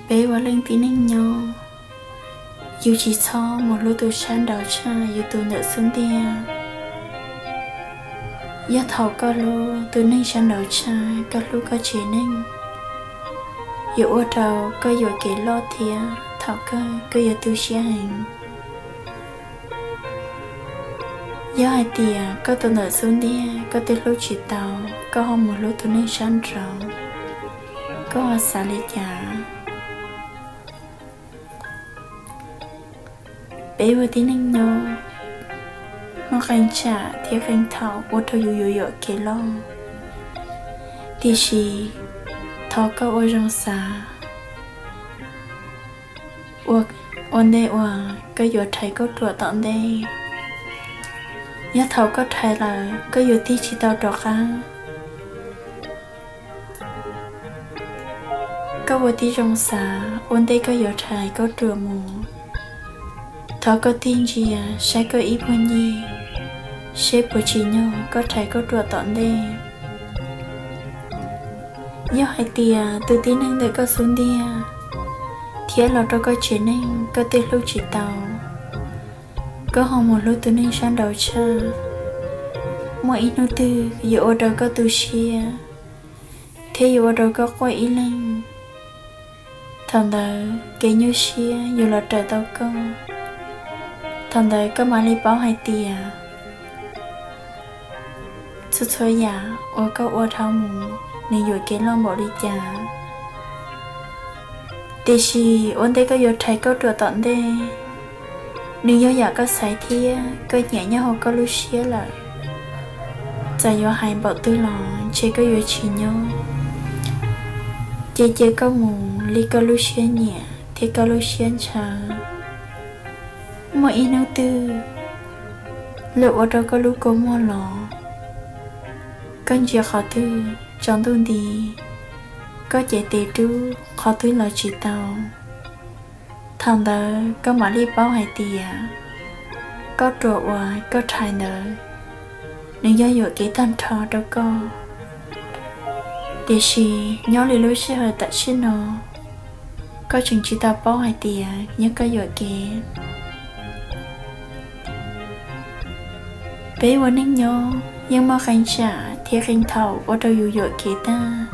Peb ua leej tib neeg nyob, yus tsis txhob mus hlub tus sab nraud tshaj yus tus ntawm xub ntiag. Yog thaum koj hlub tus neeg sab nraud tshaj koj hlub koj tsev neeg, yuav ua rau koj yuam kev loj thiab thaum kawg koj yuav tu siab heev. Yog hais tias koj tus ntawm xub ntiag koj twb hlub tsis tau, koj ho mus hlub tus neeg sab nraud, koj ho xav li cas? Peb ua tib neeg nyob, muaj qee tsam thiab qee thaum ua rau yus yuav yuam kev loj, tiam sis thov koj ua zoo xav ua ntej uas koj yuav rhais kauj ruam tom ntej. Yog thaum koj rhais lawm koj yuav tig tsis tau rov qab. Koj ua tib zoo xav ua ntej koj yuav rhais kauj ruam mus. Thov koj tig ntsia saib koj ib puag ncig, seb puas tsim nyog koj rhais kauj ruam tom ntej. Yog hais tias tus tib neeg ntawm koj xub ntiag thiab los rau koj tsev neeg koj twb hlub tsis tau, koj ho mus hlub tus neeg sab nraud tshaj, muaj ib hnub twg yuav ua rau koj tu siab thiab yuav ua rau koj quaj ib leeg. Thaum ntawd kev nyuaj siab yuav los raws tau koj. Thaum ntawd koj mam li paub hais tias txhua txhua yam uas koj ua dhau mus nws yuam kev loj npaum li cas. Tiam sis ua ntej koj yuav rhais kauj ruam tom ntej, nws yog yam koj xaiv thiab koj nyiam nyob hauv koj lub siab lawm. Txawm yuav hais npaum twg los ntshe koj yuav tsis nyob, ces cia koj mus li koj lub siab nyiam thiab koj lub siab ntshaw. Muaj ib hnub twg luag ua rau koj lub kua muag los, koj ntsia qhov twg tsaus ntuj nti, koj cev tes rub qhov twg los tsis tau. Thaum ntawd koj mam li paub hais tias kauj ruam uas koj rhais ntawd nws yog yuam kev tag nrho rau koj. Tiam sis nyob li lub sij hawm tam sim no, koj tseem tsis tau paub hais tias yog koj yuam kev. Peb ua neej nyob yeej muaj qee tsam thiab qee thaum ua rau yus yuam kev tag,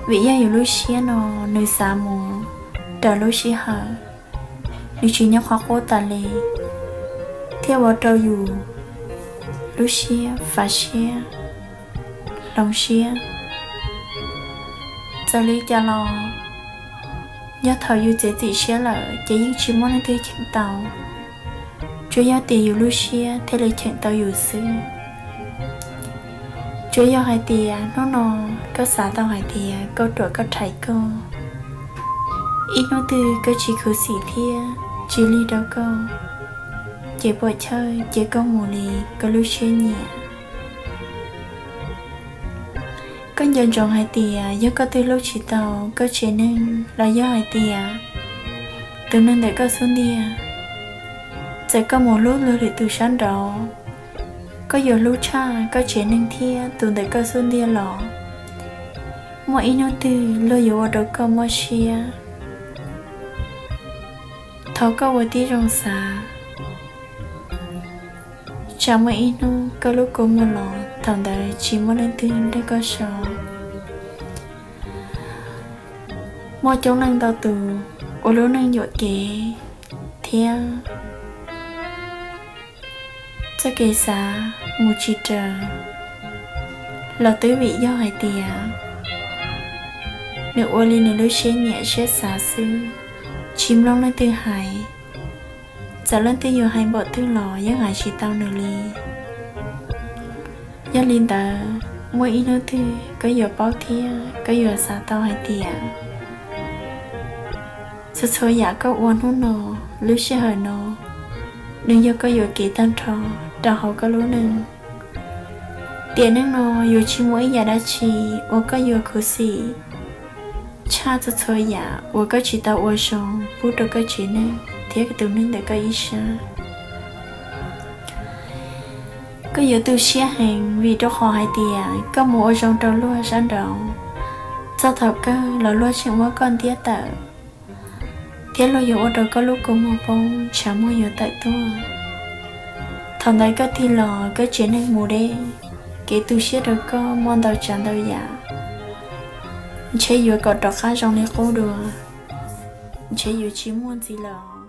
vim yog yus lub siab no nws xav mus raws lub sij hawm, nws tsis nyob qhov qub tas li, thiab ua rau yus lub siab fav siab, hloov siab. Txawm li cas los, yog thaum yus txiav txim siab lawm ces yeej tsis muaj leej twg cheem tau, tsuas yog tias yus lub siab thiaj li cheem tau yus xwb. Tsuas yog hais tias hnub no koj xav tau hais tias kauj ruam koj rhais koj, ib hnub twg koj tsis khuv xim thiab tsis lig rau koj, ces puam chawj cia koj mus li koj lub siab nyiam. Koj nco ntsoov hais tias yog koj twb hlub tsis tau koj tsev neeg los yog hais tias tus neeg ntawm koj xub ntiag, txawm koj mus hlub luag lwm tus sab nraud, koj yuav hlub tshaj koj tsev neeg thiab tus ntawm koj xub ntiag los, muaj ib hnub twg luag yuav ua rau koj mob siab. Thov koj ua tib zoo xav, tsam muaj ib hnub koj lub kua muag los thaum ntawd tsis muaj leej twg nrog koj so. Muaj coob leej ntau tus ua lub neej yuam kev thiab txoj kev xav mus tsis raws, los twb vim yog hais tias nws ua li nws lub siab nyiam siab xav xwb, tsis mloog leej twg hais. Txawm leej twg yuav hais npaum twg los yeej hais tsis tau nws li. Yog li ntawd, muaj ib hnub twg koj yuav paub thiab koj yuav xav tau hais tias txhua txhua yam koj ua hnub no, lub sij hawm no, nws yog koj yuam kev tag nrho rau hauv koj lub neej. Tiam neej no yuav tsis muaj ib yam dab tsi uas koj yuav khuv xim tshaj txhua txhua yam uas koj tsis tau ua zoo pub rau koj tsev neeg thiab tus neeg ntawm koj ib sab. Koj yuav tu siab heev vim rau qhov hais tias koj mus ua zoo rau luag sab nraud, txog thaum kawg los luag tseem muab koj ntiab tawm. thiab luag yuav ua rau koj lub kua muag poob, tshav muag yuav tawm tuaj. Thaum ntawd koj tig los koj tsev neeg mus deb, kev tu siab rau koj muaj ntau tsav ntau yam, ntshe yuav kom rov qab zoo li qub dua, ntshe yuav tsis muaj ntxiv lawm.